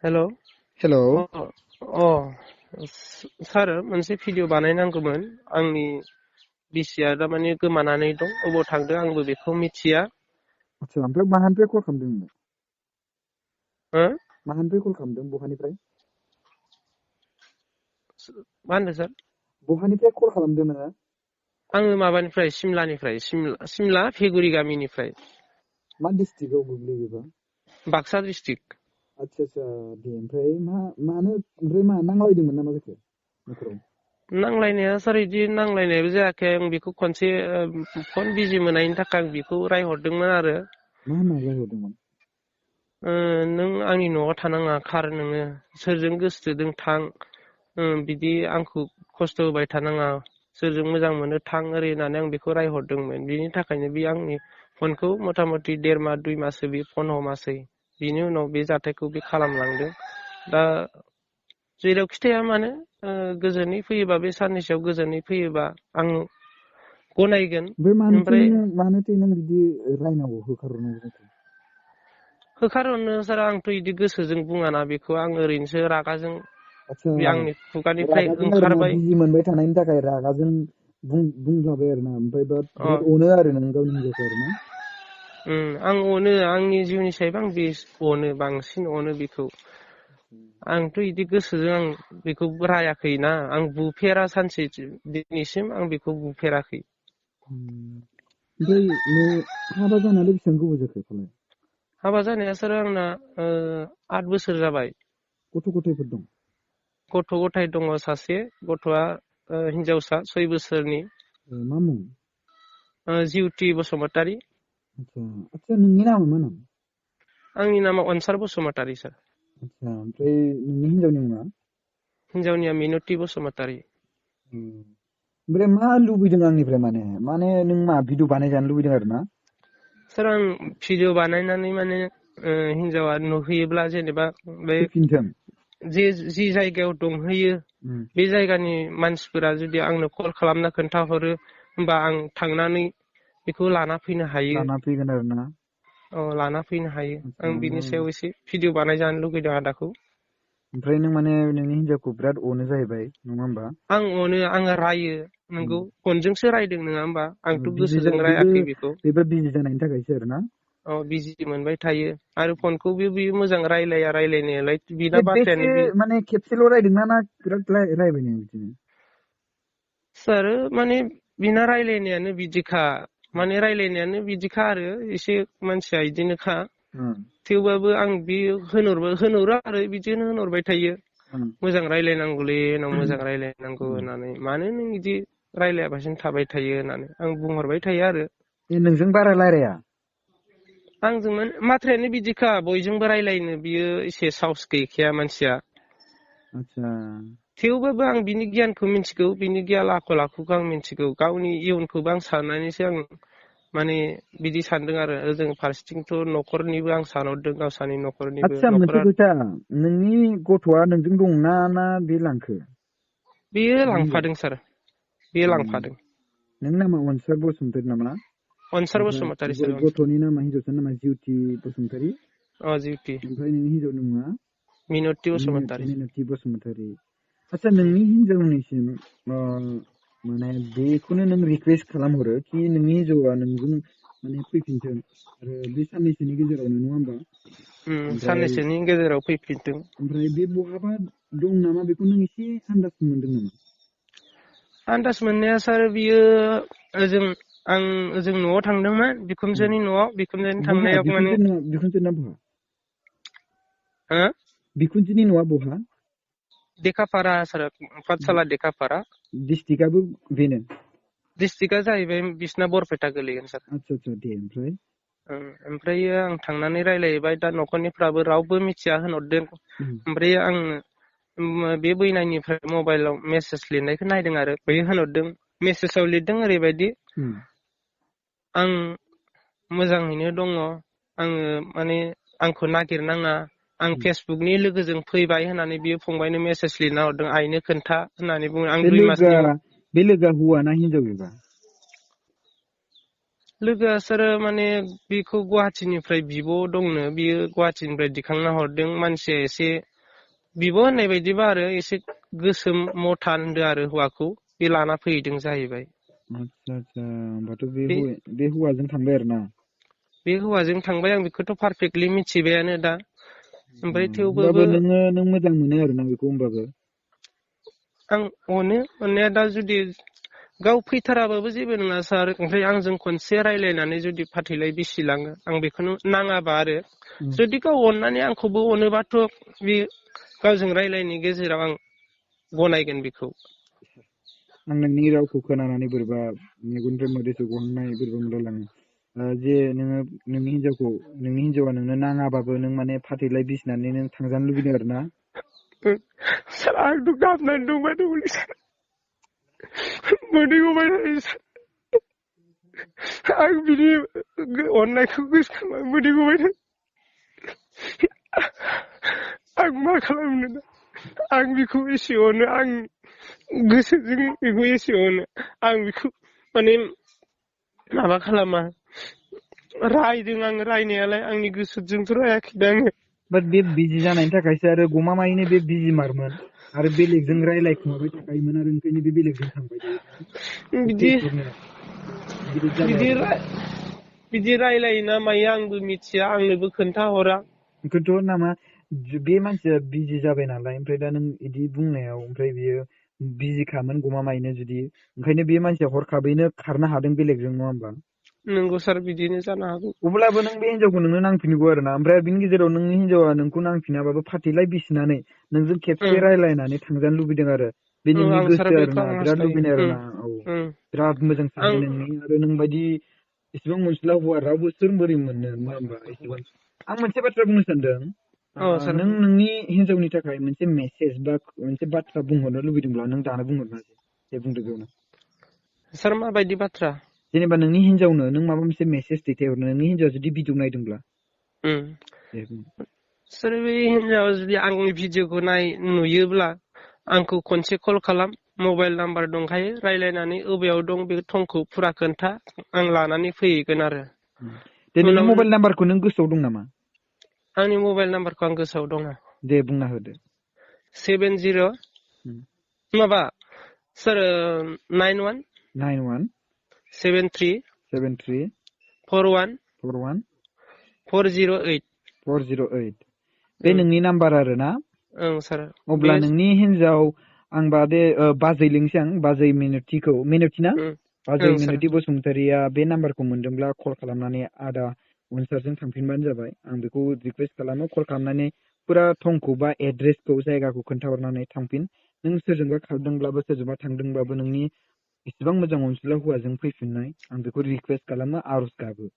Hello hello अ सार मोनसे video बानायनांगौमोन आंनि बिसिया दामाने गोमानानै दं अबाव थांदों आंबो बेखौ मिथिया आदसा ओमफ्राय माहानिफ्राय कल खालामदों नोंलाय? हो माहानिफ्राय कल खालामदों बहानिफ्राय? मा होनदों सार? बहानिफ्राय कल खालामदों नोङो? आङो माबानिफ्राय सिमलानिफ्राय सिमला फेगुरि गामिनिफ्राय। मा डिस्ट्रिक्टआव गोग्लैयो बेबा? बाक्सा डिस्ट्रिक्ट। आदसा दे ओमफ्राय मा नांलायदोंमोन नामा जाखो न'खराव? नांलायनाया सार इदि नांलायनायबो जायाखै आं बेखौ खनसे फन बिजि मोननायनि थाखाय आं बेखौ रायहरदोंमोन आरो मा होनना रायहरदोंमोन? नों आंनि न'आव थानाङा खार नोङो सोरजों गोसोथोदों थां बिदि आंखौ खस्थ' होबाय थानाङा सोरजों मोजां मोनो थां ओरै होननानै आं बेखौ रायहरदोंमोन बिनि थाखायनो बे आंनि फनखौ मथा मथि 1.5 मास 2 माससो बे फन हमासै बिनि उनाव बे जाथायखौ बे खालामलांदों। दा जेरावखि थाया मानो गोजोनै फैयोबा बे साननैसोआव गोजोनै फैयोबा आं गनायगोन। ओमफ्राय मानोथो नों बिदि रायनांगौ होखारहरनांगौ जाखो? होखारहरनो सार आंथ' इदि गोसोजों बुङाना बेखौ आं ओरैनोसो रागाजों आदसा बे आंनि खुगानिफ्राय रागाजों आरोना ओंखारबाय। बिजि मोनबाय थानायनि थाखाय रागाजों बुंजाबाय आरोना ओमफ्राय बिराद अनो आरो नों गावनि हिनजावखौ आरोना? आं अनो आंनि जिउनि सायाव आं अनो बांसिन अनो बेखौ। आंथ' इदि गोसोजों आं बेखौ रायाखैना आं बुफेरा सानसे दिनैसिम आं बेखौ बुफेराखै। ओमफ्राय हाबा जानानै बेसेबां गोबाव जाखो फालाय? हाबा जानाया सार आंना 8 बोसोर जाबाय। गथ' गथायफोर दं? गथ' गथाय दङ सासे गथ'आ हिनजावसा 6 बोसोरनि। मा मुं? जिउथि बसुमतारी। आदसा नोंनि नामा मा नाम? आंनि नामा अन्सार बसुमतारी सार। आदसा ओमफ्राय नोंनि हिनजावनि मुङा? हिनजावनिया मिनति बसुमतारी। ओमफ्राय मा लुबैदों आंनिफ्राय माने नों मा भिडिअ बानायजानो लुबैदों आरो ना? सार आं भिडिअ बानायनानै माने हिनजावा नुहैयोब्ला जेनेबा बे फैफिनथों जि जायगायाव दंहैयो बे जायगानि मानसिफोरा जुदि आंनो कल खालामना खोन्थाहरो होमबा आं थांनानै बेखौ लाना फैनो हायो। लाना फैगोन आरो ना? लाना फैनो हायो। आदसा आं बिनि सायाव एसे भिडिअ बानायजानो लुगैदों आदाखौ। ओमफ्राय नों माने नोंनि हिनजावखौ बिराद अनो जाहैबाय नङा होमबा? आं अनो आङो रायो नोंगौ फनजोंसो रायदों नङा होमबा आंथ' गोसोजों बेबो रायाखै बेखौ। बिजि जानायनि थाखायसो आरो ना? बिजि मोनबाय थायो आरो फनखौ बियो मोजां रायलायनायालाय बिना खेबबेसे बाथ्रायानो बि माने खेबसेल' रायदोंना ना बिराद रायबाय नों बिदिनो? सार माने बिना रायलायनायानो बिदिखा माने रायलायनायानो बिदिखा आरो एसे मानसिया बिदिनोखा। थेवबाबो आं बे होनहरो आरो बिदिनो होनहरबाय थायो। मोजां रायलायनांगौलै उनाव मोजां रायलायनांगौ होननानै मानो नों बिदि रायलायाबासिनो थाबाय थायो होननानै आं बुंहरबाय थायो आरो। नोंजों बारा रायलाया? आंजों माथ्रायानो बिदिखा बयजोंबो रायलायनो बियो एसे साहस गैखाया मानसिया। आदसा थेवबाबो आं बिनि गियानखौ मिथिगौ बिनि गियान आखल आखुखौ आं मिथिगौ गावनि इयुनखौबो आं साननानैसो आं माने बिदि सानदों आरो जों फारसेथिंथ' न'खरनिबो आं सानहरदों गावसानि न'खरनिबो। आदसा मोनसे न'खरा खोथा नोंनि गथ'आ नोंजों दंना ना बे लांखो? बेयो लांफादों सार बेयो लांफादों। नोंनि नामा अन्सार बसुमतारी नामा? अन्सार ओमफ्राय बसुमतारी सार। गथ'नि नामा हिनजावसानि नामा जिउथि बसुमतारी? जिउथि। ओमफ्राय नोंनि हिनजावनि मुङा? मिनति बसुमतारी। मिनति बसुमतारी। आदसा नोंनि हिनजावनिसिम माने बेखौनो नों रिकुवेस्ट खालामहरो कि नोंनि हिनजावा नोंजों माने फैफिनथों आरो बे साननैसोनि गेजेरावनो नङा होमबा? साननैसोनि गेजेराव फैफिनथों। ओमफ्राय बे बहाबा दं नामा बेखौ नों एसे आन्दाज मोनदों नामा? आन्दाज मोननाया सार बियो आं ओजों न'आव थांदोंमोन बिखुनजोनि न'आव बिखुनजोनि बहा थांनायाव माने बिखुनजोना बहा? बिखुनजोनि न'आ बहा? देखापारा सार पाठसाला देखापारा। डिस्ट्रिक्टआबो बेनो? डिस्ट्रिक्टआ जाहैबाय बिसना बरपेटा गोलैगोन सार। आदसा दे ओमफ्राय? ओमफ्रायो आं थांनानै रायलायहैबाय दा न'खरनिफ्राबो रावबो मिथिया होनहरदों। ओमफ्राय आं बे बैनायनिफ्राय मबाइलाव मेसेज लिरनायखौ नायदों आरो बै होनहरदों मेसेजाव लिरदों ओरैबायदि आं मोजाङैनो दङ आङो माने आंखौ नागिरनाङा आं फेसबुकनि लोगोजों फैबाय होननानै बियो फंबायनो मेसेज लिरना हरदों आइनो खोन्था होननानै बुङो। आं 2 मासनि बे लोगोआ हौवा ना हिनजाव बेबा? लोगोआ सार माने बेखौ गुवाहाटिनिफ्राय बिब' दंनो बियो गुवाहाटिनिफ्राय दिखांना हरदों मानसिया एसे बिब' होननाय बायदिबा आरो एसे गोसोम मथा होनदो आरो हौवाखौ बे लाना फैदों जाहैबाय। आतसा होमबाथ' बे हौवाजों थांबाय आरो ना? बे हौवाजों थांबाय आं बेखौथ' पारफेक्टलि मिथिबायानो दा। ओमफ्राय होमबाबो थेवबाबो नों मोजां मोनो आरोना बेखौ होमबाबो? आं अनो अननाया दा जुदि गाव फैथाराबाबो जेबो नङा सार, ओमफ्राय आंजों खनसे रायलायनानै जुदि फाथैलाय बिसिलाङो आं बेखौनो नाङाबा आरो जुदि गाव अननानै आंखौबो अनोबाथ' बे गावजों रायलायनायनि गेजेराव आं गनायगोन बेखौ। आं नोंनि रावखौ खोनानानै बोरैबा मेगननिफ्राय मोदै गहांनाय बोरैबा मोनलायलाङो। जे नोंनि हिनजावा नोंनो नाङाबाबो नों माने फाथैलाय बिसिनानै नों थांजानो लुबैदों आरो ना? सार आंथ' गाबनानै दंबाय दंलै सार, मोदै गबाय थायो सार। आं बिनि अननायखौ गोसोखांबा मोदै गबाय थायो। आं मा खालामनो दा? आं बेखौ एसे अनो, आं गोसोजों बेखौ एसे अनो, आं बेखौ माने माबा खालामा। रायदों आं रायनायालाय, आंनि गोसोजोंथ' रायाखै दा आङो। बाट बे बिजि जानायनि थाखायसो आरो गमामायैनो बे बिजिमारमोन आरो बेलेगजों रायलायखुमाबाय थाखायोमोन आरो ओंखायनो बे बेलेगजों थांबाय थायो। बिदि गिदिर जाबाय बिदि आरो। बिदि रायलायो ना मायो आंबो मिथिया, आंनोबो खोन्थाहरा। ओंखायनोथ' नामा बे मानसिया बिजि जाबाय नालाय, ओमफ्राय दा नों बिदि बुंनायाव ओमफ्राय बियो बिजिखामोन गमामायैनो जुदि, ओंखायनो बे मानसिया हरखाबैनो खारनो हादों बेलेगजों, नङा होमबा? नंगौ सार, बिदिनो जानो हागौ। अब्लाबो नों बे हिनजावखौ नोंनो नांफिनगौ आरो ना, ओमफ्राय बिनि गेजेराव नोंनि हिनजावा नोंखौ नांफिनाबाबो फाथैलाय बिसिनानै नोंजों खेबसे रायलायनानै थांजानो लुबैदों आरो। बे नोंनि आं सार गोसो आरो बेखौ ना, आं बिराद हास्थायो। लुबैनाय आरो ना। औ बिराद मोजां आं साननाय नोंनि, आरो नों बायदि इसेबां मोनसुला हौवा रावबो सोर बोरै मोननो, नङा होमबा? एसेबां आं मोनसे बाथ्रा बुंनो सानदों, सार नों नोंनि हिनजावनि थाखाय मोनसे मेसेज बा मोनसे बाथ्रा बुंहरनो लुबैदोंब्ला नों दानो बुंहरनो हासै। दे बुंदो बेयावनो। सार माबायदि बाथ्रा? जेनेबा नोंनि हिनजावनो नों माबा मोनसे मेसेज दैथायहरनो, नोंनि हिनजावा जुदि भिडिअ नायदोंब्ला दे बुं। सोर बे हिनजावा जुदि आंनि भिडिअखौ नुयोब्ला आंखौ खनसे कल खालाम, मबाइल नाम्बार दंखायो, रायलायनानै अबेयाव दं बे थंखौ फुरा खोन्था, आं लानानै फैगोन आरो। दे नोंनि उनाव मबाइल नाम्बारखौ नों गोसोआव दं नामा? आंनि मबाइल नाम्बारखौ आं गोसोआव दङ। दे बुंना होदो। 70 माबा सार 91 91 73 73 41 41 408 408 बे नोंनि नाम्बार आरो ना? ओं सार। अब्ला बे नोंनि हिनजाव, आंबा दे बाजै लिंसै आं, बाजै मिनथि ना? बाजै ओं सार मिनथि बसुमतारिया बे नाम्बारखौ मोनदोंब्ला कल खालामनानै आदा अनसारजों थांफिनबानो जाबाय। आं बेखौ रिकुवेस्ट खालामो, कल खालामनानै फुरा थंखौ बा एड्रेसखौ, जायगाखौ खोन्थाहरनानै थांफिन। नों सोरजोंबा खारदोंब्लाबो सोरजोंबा थांदोंब्लाबो नोंनि इसेबां मोजां अनसुला हौवाजों फैफिननाय, आं बेखौ रिकुवेस्ट खालामो, आर'ज गाबो।